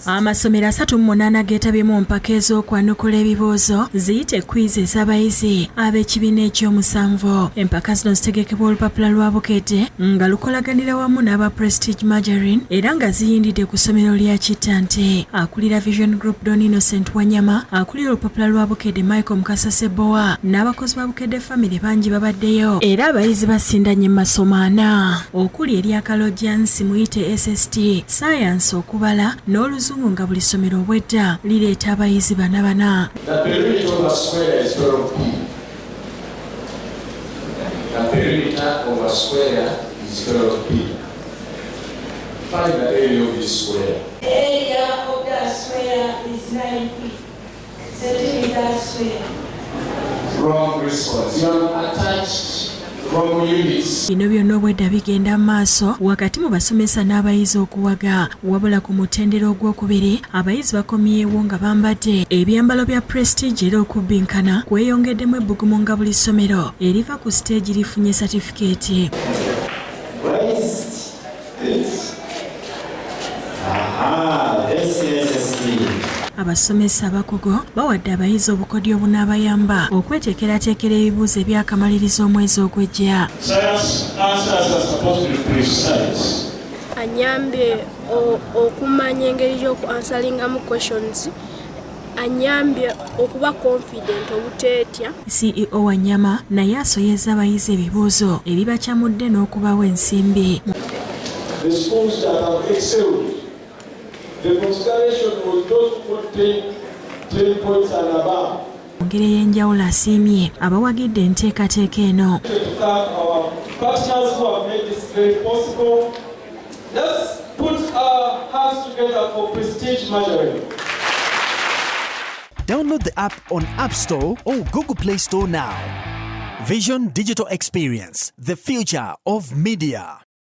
Amasomero 38 geetabye mu mpaka ez'okwanukula ebibuuzo, ziyite quiz, ez'abayizi ab'ekibiina ekyomusanvu. Empaka zino zitegekebwa olupapula lwa Bukedde nga lukolaganira wamu n'aba Prestige Margarine era nga ziyindidde ku ssomero lya Kittante. Akulira Vision Group, Don Innocent Wanyama, akulira olupapula lwa Bukedde, Michael Mukasa Sebowa, n'abakozi ba Bukedde family bangi babaddeyo. Era abayizi basindanye mu masomo ana okuli erya Kalojyansi, muyite SST, Science, okubala n'Oluzungu, nga buli ssomero obwedda lireeta abayizi bana bana. The perimeter of a square is 12p. The perimeter of a square is 12p. Find the area of this square. The area of the square is 9p centimeter square. Wrong response. You have attached wrong units. Bino byonna obwedda bigenda mu maaso wakati mu basomesa n'abayizi okuwaga. Wabula ku mutendera ogwokubiri, abayizi bakomyewo nga bambadde ebyambalo bya Prestige era okubbinkana kweyongeddemu ebbugumu nga buli ssomero eriva ku siteegi lifunye satifikeeti. Raised it. Aha, this is a C. Abasomesa abakugu bawadde abayizi obukodyo obunaabayamba okweteekerateekera ebibuuzo ebyakamaliriza omwezi ogwejja. Science answers are supposed to be precise. Anyambye okumanya engeri y'oku answeringamu questions, anyambye okuba confident, obuteetya. CEO Wanyama naye asoyezza abayizi ebibuuzo ebibakyamudde n'okubawa ensimbi. The schools that have excelled, the consideration was those who got 10 points and above. Mu ngeri ey'enjawulo asiimye abawagidde enteekateeka eno. To thank our partners who have made this very possible. Let's put our hands together for Prestige Margarine. Download the app on App Store or Google Play Store now. Vision Digital Experience, the future of media.